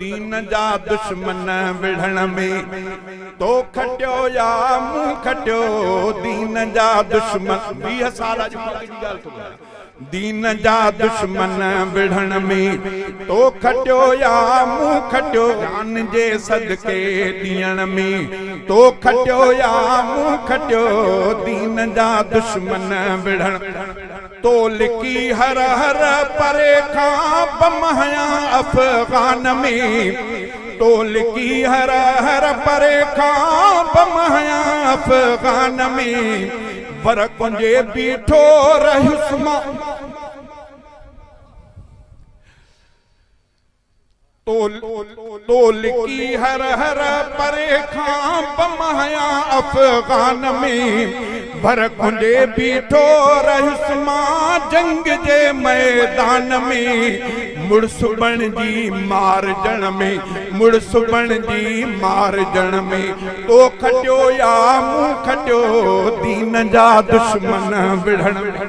دين جا دشمن وڙهڻ ۾ تو کٽيو يا مون کٽيو دين جا دشمن 20 سال اڄ ملڪ جي ڳالهه ٿو ٻڌايان دين جا دشمن وڙهڻ ۾ تو کٽيو يا مون کٽيو جان جي صدقي ڏيڻ ۾ تو کٽيو يا مون کٽيو دين جا دشمن وڙهڻ تو لڪي هر هر پري کان بم هنيا افغان ۾، تو لڪي هر هر پري کان بم هنيا افغان ۾، ور ڪنجي بيٺو رهيس مان. تو لڪي هر هر پري کان بم هنيا افغان ۾، ڀر کنڊي بيٺو رهيس مان جنگ جي ميدان ۾، مڙس بڻجي مارجڻ ۾، مڙس بڻجي مارجڻ ۾، تو کٽيو يا مون کٽيو دين جا دشمن وڙهڻ ۾.